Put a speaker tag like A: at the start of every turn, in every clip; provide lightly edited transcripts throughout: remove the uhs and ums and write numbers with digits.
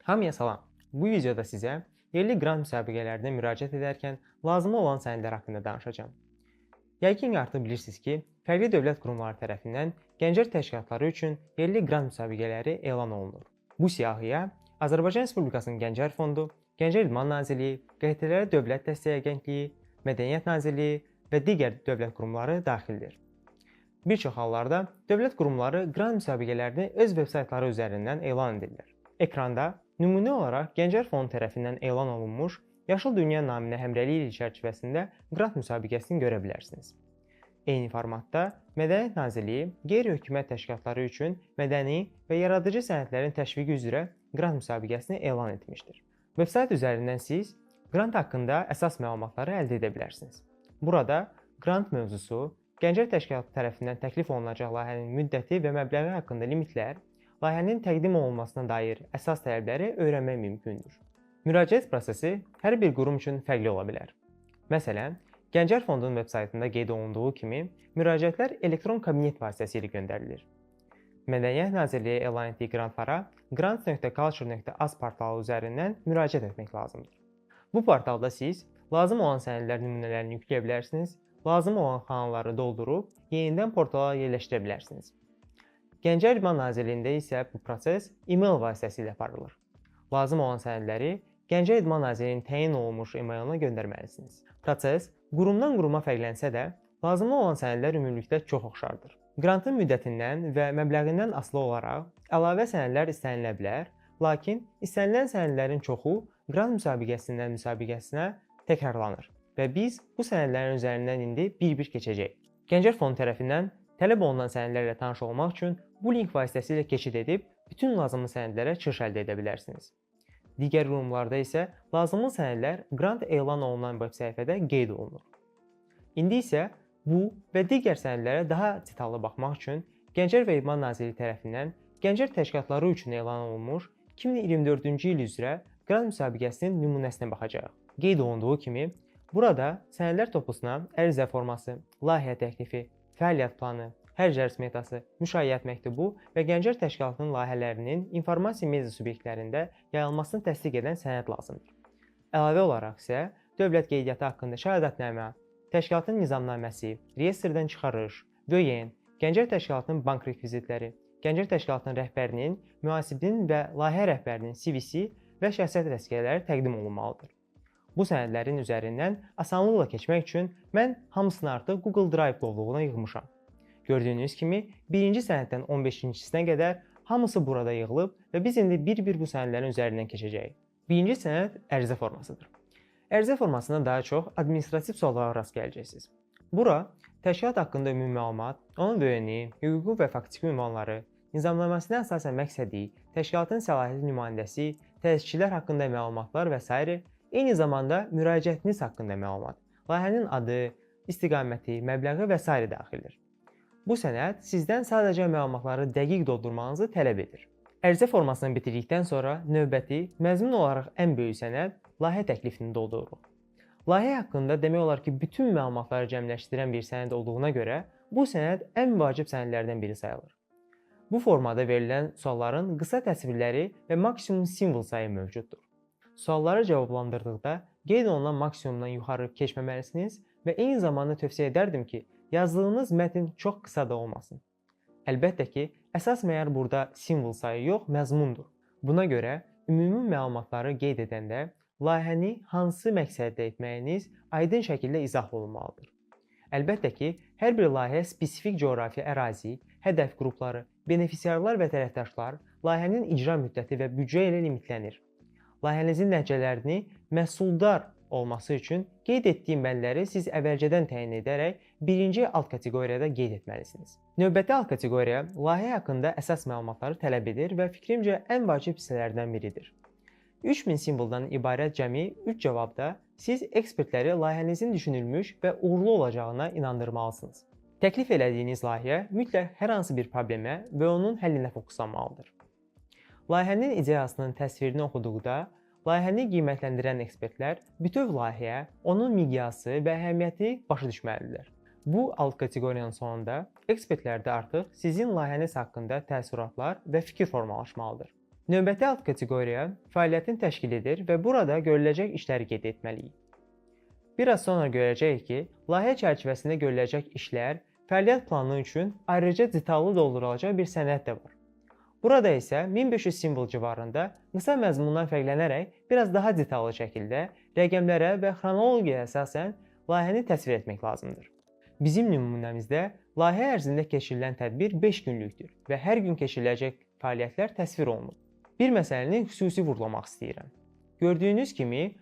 A: Hamıya salam. Bu videoda sizə yerli qrant müsabiqələrinə müraciət edərkən lazımi olan sənədlər haqqında danışacağam. Yəqin ki, artıq bilirsiniz ki, fərqli dövlət qurumları tərəfindən gənclər təşkilatları üçün yerli qrant müsabiqələri elan olunur. Bu siyahıya Azərbaycan Respublikasının Gənclər Fondu, Gənclər İdman Nazirliyi, QHT-lərə Dövlət Dəstəyi Agentliyi, Mədəniyyət Nazirliyi və digər dövlət qurumları daxildir. Bir çox hallarda dövlət qurumları qrant müsabiqələrini öz veb-saytları üzərindən elan edirlər. Ekranda nümunə olaraq Gənclər Fondu tərəfindən elan olunmuş Yaşıl Dünya naminə həmrəylik ili çərçivəsində qrant müsabiqəsini görə bilərsiniz. Eyni formatda Mədəniyyət Nazirliyi qeyri-hökumət təşkilatları üçün mədəni və yaradıcı sənətlərin təşviqi üzrə qrant müsabiqəsini elan etmişdir. Veb-sayt üzərindən siz qrant haqqında əsas məlumatları əldə edə bilərsiniz. Burada qrant mövzusu, Gənclər Təşkilatı tərəfindən təklif olunacaq layihənin müddəti və məbləği haqqında limitlər, layihənin təqdim olunmasına dair əsas tələbləri öyrənmək mümkündür. Müraciət prosesi hər bir qurum üçün fərqli ola bilər. Məsələn, Gənclər Fondunun veb-saytında qeyd olunduğu kimi, müraciətlər elektron kabinet vasitəsilə göndərilir. Mədəniyyət Nazirliyi elan etdiyi qrantlara grants.culture.az portalı üzərindən müraciət etmək lazımdır. Bu portalda siz lazım olan sənədlər nümunələrini yükləyə bilərsiniz, lazım olan xanaları doldurub yenidən portala yerləşdirə bilərsiniz. Gənclər İdman Nazirliyində isə bu proses e-mail vasitəsilə aparılır. Lazım olan sənədləri Gənclər İdman Nazirliyinin təyin olunmuş e-mailinə göndərməlisiniz. Proses qurumdan quruma fərqlənsə də, lazımlı olan sənədlər ümumilikdə çox oxşardır. Qrantın müddətindən və məbləğindən asılı olaraq əlavə sənədlər istənilə bilər, lakin istənilən sənədlərin çoxu qrant müsabiqəsindən müsabiqəsinə təkrarlanır və biz bu sənədlərin üzərindən indi bir-bir keçəcəyik. Gənclər Fondu tərəfindən tələb olunan sənədlərlə tanış olmaq üçün bu link vasitəsilə keçid edib bütün lazımlı sənədlərə çıxış əldə edə bilərsiniz. Digər qurumlarda isə lazımlı sənədlər qrant elan olunan veb səhifədə qeyd olunur. İndi isə bu və digər sənədlərə daha detallı baxmaq üçün Gənclər və İdman Nazirliyi tərəfindən gənclər təşkilatları üçün elan olunmuş 2024-cü il üzrə qrant müsabiqəsinin nümunəsinə baxacağıq. Qeyd olunduğu kimi, burada sənədlər toplusuna ərizə forması, layihə təklifi, fəaliyyət planı, xərclər smetası, müşayiət məktubu və Gənclər Təşkilatının layihələrinin informasiya media subyektlərində yayılmasını təsdiq edən sənəd lazımdır. Əlavə olaraq isə dövlət qeydiyyatı haqqında şəhadətnamə, təşkilatın nizamnaməsi, reyestrdən çıxarış, VN, Gənclər Təşkilatının bank rekvizitləri, Gənclər Təşkilatının rəhbərinin, mühasibinin və layihə rəhbərinin CV-si və şəxsiyyət vəsiqələri təqdim olunmalıdır. Bu sənədlərin üzərindən asanlıqla keçmək üçün mən hamısını artıq Google Drive qovluğuna yığmışam. Gördüyünüz kimi, birinci sənəddən 15-cisinə qədər hamısı burada yığılıb və biz indi bir-bir bu sənədlərin üzərindən keçəcəyik. Birinci sənəd ərizə formasıdır. Ərizə formasında daha çox administrativ suallara rast gələcəksiniz. Bura təşkilat haqqında ümumi məlumat, onun VN-i, hüquqi və faktiki ünvanları, nizamnaməsinə əsasən məqsədi, təşkilatın səlahiyyətli nümayəndəsi, təsisçilər haqqında məlumatlar və sair, eyni zamanda müraciətiniz haqqında məlumat, layihənin adı, istiqaməti, məbləği və sair daxildir. Bu sənəd sizdən sadəcə məlumatları dəqiq doldurmanızı tələb edir. Ərizə formasını bitirdikdən sonra növbəti, məzmun olaraq ən böyük sənəd layihə təklifini doldururuq. Layihə haqqında demək olar ki, bütün məlumatları cəmləşdirən bir sənəd olduğuna görə bu sənəd ən vacib sənədlərdən biri sayılır. Bu formada verilən sualların qısa təsvirləri və maksimum simvol sayı mövcuddur. Sualları cavablandırdıqda qeyd olunan maksimumdan yuxarı keçməməlisiniz və eyni zamanda tövsiyə edərdim ki, yazdığınız mətn çox qısa da olmasın. Əlbəttə ki, əsas meyar burada simvol sayı yox, məzmundur. Buna görə ümumi məlumatları qeyd edəndə layihəni hansı məqsəddə etməyiniz aydın şəkildə izah olunmalıdır. Əlbəttə ki, hər bir layihə spesifik coğrafi ərazi, hədəf qrupları, benefisiarlar və tərəfdaşlar, layihənin icra müddəti və büdcə ilə limitlənir. Layihənizin nəticələrini məhsuldar olması üçün qeyd etdiyim bəndləri siz əvvəlcədən təyin edərək birinci alt kateqoriyada qeyd etməlisiniz. Növbəti alt kateqoriya layihə haqqında əsas məlumatları tələb edir və fikrimcə ən vacib hissələrdən biridir. 3000 simvoldan ibarət cəmi 3 cavabda siz ekspertləri layihənizin düşünülmüş və uğurlu olacağına inandırmalısınız. Təklif elədiyiniz layihə mütləq hər hansı bir problemə və onun həllinə fokuslanmalıdır. Layihənin ideyasının təsvirini oxuduqda layihəni qiymətləndirən ekspertlər bütöv layihəyə, onun miqyası və əhəmiyyəti başa düşməlidirlər. Bu alt kateqoriyanın sonunda ekspertlərdə artıq sizin layihəniz haqqında təəssüratlar və fikir formalaşmalıdır. Növbəti alt kateqoriya fəaliyyətin təşkilidir və burada görüləcək işləri qeyd etməliyik. Bir az sonra görəcəyik ki, layihə çərçivəsində görüləcək işlər fəaliyyət planı üçün ayrıca detallı doldurulacaq bir sənəd də var. Burada isə 1500 simvol civarında qısa məzmundan fərqlənərək biraz daha detallı şəkildə rəqəmlərə və xronologiyaya əsasən layihəni təsvir etmək lazımdır. Bizim nümunəmizdə layihə ərzində keçirilən tədbir 5 günlükdür və hər gün keçiriləcək fəaliyyətlər təsvir olunub. Bir məsələni xüsusi vurğulamaq istəyirəm. Gördüyünüz kimi,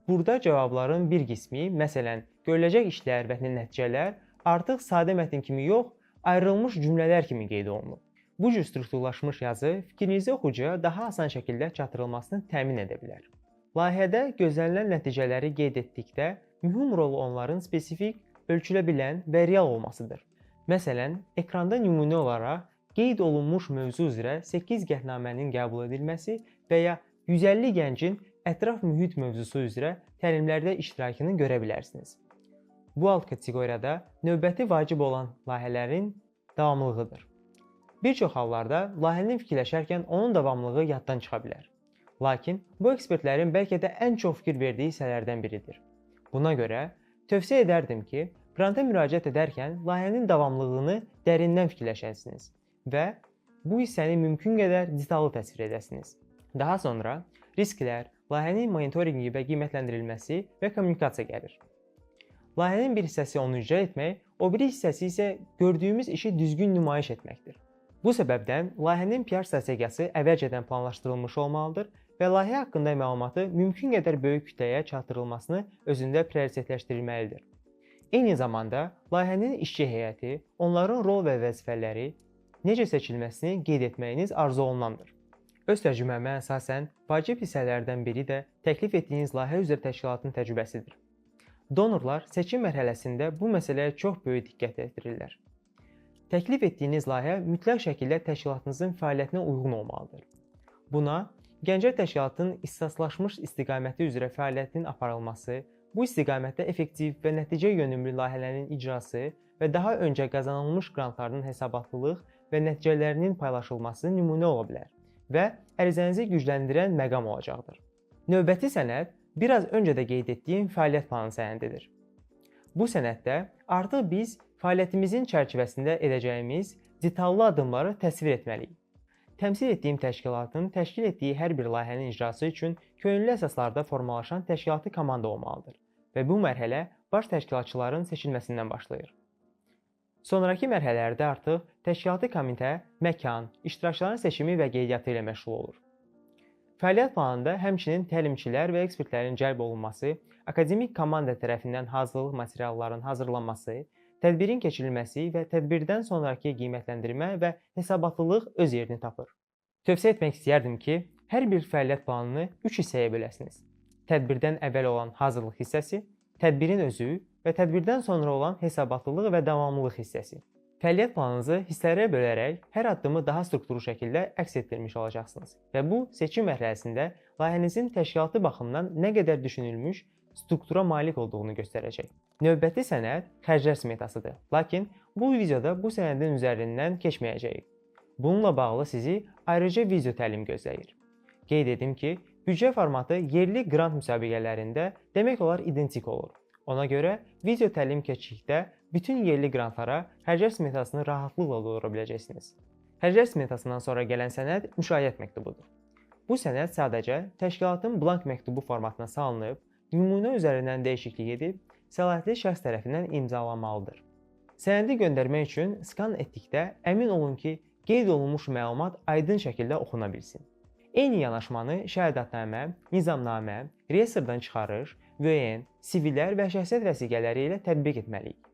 A: burada cavabların bir qismi, məsələn, görüləcək işlər və nəticələr artıq sadə mətn kimi yox, ayrılmış cümlələr kimi qeyd olunub. Bu cür strukturlaşmış yazı fikrinizi oxucuya daha asan şəkildə çatdırılmasını təmin edə bilər. Layihədə gözlənilən nəticələri qeyd etdikdə mühüm rol onların spesifik, ölçülə bilən və real olmasıdır. Məsələn, ekranda nümunə olaraq qeyd olunmuş mövzu üzrə 8 qətnamənin qəbul edilməsi və ya 150 gəncin ətraf mühit mövzusu üzrə təlimlərdə iştirakını görə bilərsiniz. Bu alt kateqoriyada növbəti vacib olan layihələrin davamlılığıdır. Bir çox hallarda layihəni fikirləşərkən onun davamlılığı yaddan çıxa bilər. Lakin bu ekspertlərin bəlkə də ən çox fikir verdiyi hissələrdən biridir. Buna görə tövsiyə edərdim ki, qranta müraciət edərkən layihənin davamlılığını dərindən fikirləşəsiniz və bu hissəni mümkün qədər detallı təsvir edəsiniz. Daha sonra risklər, layihənin monitorinqi və qiymətləndirilməsi və kommunikasiya gəlir. Layihənin bir hissəsi onu icra etmək, o biri hissəsi isə gördüyümüz işi düzgün nümayiş etməkdir. Bu səbəbdən layihənin PR strategiyası əvvəlcədən planlaşdırılmış olmalıdır və layihə haqqında məlumatı mümkün qədər böyük kütləyə çatdırılmasını özündə prioritetləşdirilməlidir. Eyni zamanda layihənin işçi heyəti, onların rol və vəzifələri necə seçilməsini qeyd etməyiniz arzu olunandır. Öz təcrübəmə əsasən vacib hissələrdən biri də təklif etdiyiniz layihə üzrə təşkilatın təcrübəsidir. Donorlar seçim mərhələsində bu məsələyə çox böyük diqqət yetirirlər. Təklif etdiyiniz layihə mütləq şəkildə təşkilatınızın fəaliyyətinə uyğun olmalıdır. Buna Gənclər təşkilatının ixtisaslaşmış istiqaməti üzrə fəaliyyətinin aparılması, bu istiqamətdə effektiv və nəticə yönümlü layihələrin icrası və daha öncə qazanılmış qrantların hesabatlılıq və nəticələrinin paylaşılması nümunə ola bilər və ərizənizi gücləndirən məqam olacaqdır. Növbəti sənəd biraz öncə də qeyd etdiyim fəaliyyət planı sənədidir. Bu sənəddə artıq biz fəaliyyətimizin çərçivəsində edəcəyimiz detallı addımları təsvir etməliyik. Təmsil etdiyim təşkilatın təşkil etdiyi hər bir layihənin icrası üçün könüllü əsaslarda formalaşan təşkilati komanda olmalıdır və bu mərhələ baş təşkilatçıların seçilməsindən başlayır. Sonrakı mərhələlərdə artıq təşkilati komitə məkan, iştirakçıların seçimi və qeydiyyatı ilə məşğul olur. Fəaliyyət planında həmçinin təlimçilər və ekspertlərin cəlb olunması, akademik komanda tərəfindən hazırlıq materiallarının hazırlanması, tədbirin keçirilməsi və tədbirdən sonrakı qiymətləndirmə və hesabatlılıq öz yerini tapır. Tövsiyə etmək istəyərdim ki, hər bir fəaliyyət planını 3 hissəyə böləsiniz. Tədbirdən əvvəl olan hazırlıq hissəsi, tədbirin özü və tədbirdən sonra olan hesabatlılıq və davamlılıq hissəsi. Fəaliyyət planınızı hissələrə bölərək hər addımı daha strukturlu şəkildə əks etdirmiş olacaqsınız və bu seçim mərhələsində layihənizin təşkilati baxımdan nə qədər düşünülmüş struktura malik olduğunu göstərəcək. Növbəti sənəd xərclər smetasıdır. Lakin bu videoda bu sənədin üzərindən keçməyəcəyik. Bununla bağlı sizi ayrıca video təlim gözləyir. Qeyd edim ki, büdcə formatı yerli qrant müsabiqələrində demək olar identik olur. Ona görə video təlim keçdikdə bütün yerli qrantlara xərclər smetasını rahatlıqla doldura biləcəksiniz. Xərclər smetasından sonra gələn sənəd müşayiət məktubudur. Bu sənəd sadəcə təşkilatın blank məktubu formatına salınıb, nümunə üzərindən dəyişiklik edib, səlahiyyətli şəxs tərəfindən imzalanmalıdır. Sənədi göndərmək üçün skan etdikdə əmin olun ki, qeyd olunmuş məlumat aydın şəkildə oxuna bilsin. Eyni yanaşmanı şəhadətnamə, nizamnamə, reyestrdən çıxarış, VN, CV-lər və şəxsiyyət vəsiqələri ilə tətbiq etməliyik.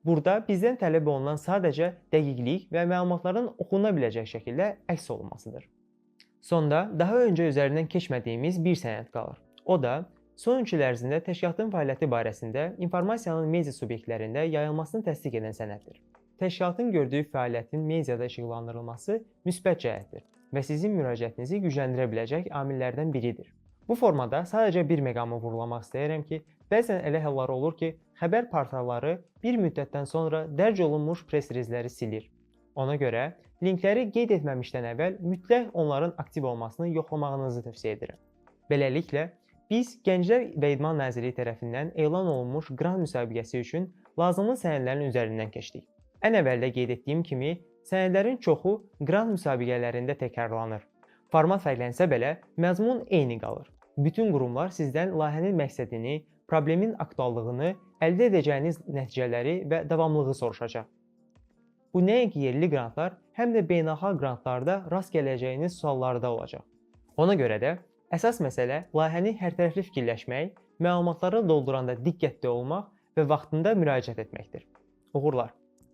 A: Burada bizdən tələb olunan sadəcə dəqiqlik və məlumatların oxuna biləcək şəkildə əks olunmasıdır. Sonda daha öncə üzərindən keçmədiyimiz bir sənəd qalır. O da son 3 il ərzində təşkilatın fəaliyyəti barəsində informasiyanın media subyektlərində yayılmasını təsdiq edən sənəddir. Təşkilatın gördüyü fəaliyyətin mediada işıqlandırılması müsbət cəhətdir və sizin müraciətinizi gücləndirə biləcək amillərdən biridir. Bu formada sadəcə bir məqamı vurğulamaq istəyirəm ki, bəzən elə hallar olur ki, xəbər portalları bir müddətdən sonra dərc olunmuş press-relizləri silir. Ona görə linkləri qeyd etməmişdən əvvəl mütləq onların aktiv olmasını yoxlamağınızı tövsiyə edirəm. Beləliklə, biz Gənclər və İdman Nazirliyi tərəfindən elan olunmuş qrant müsabiqəsi üçün lazımlı sənədlərin üzərindən keçdik. Ən əvvəldə qeyd etdiyim kimi, sənədlərin çoxu qrant müsabiqələrində təkrarlanır. Format fərqlənsə belə, məzmun eyni qalır. Bütün qurumlar sizdən layihənin məqsədini, problemin aktuallığını, əldə edəcəyiniz nəticələri və davamlılığı soruşacaq. Bu nəinki yerli qrantlar, həm də beynəlxalq qrantlarda rast gələcəyiniz suallarda olacaq. Ona görə də əsas məsələ layihəni hərtərəfli fikirləşmək, məlumatları dolduranda diqqətli olmaq və vaxtında müraciət etməkdir. Uğurlar!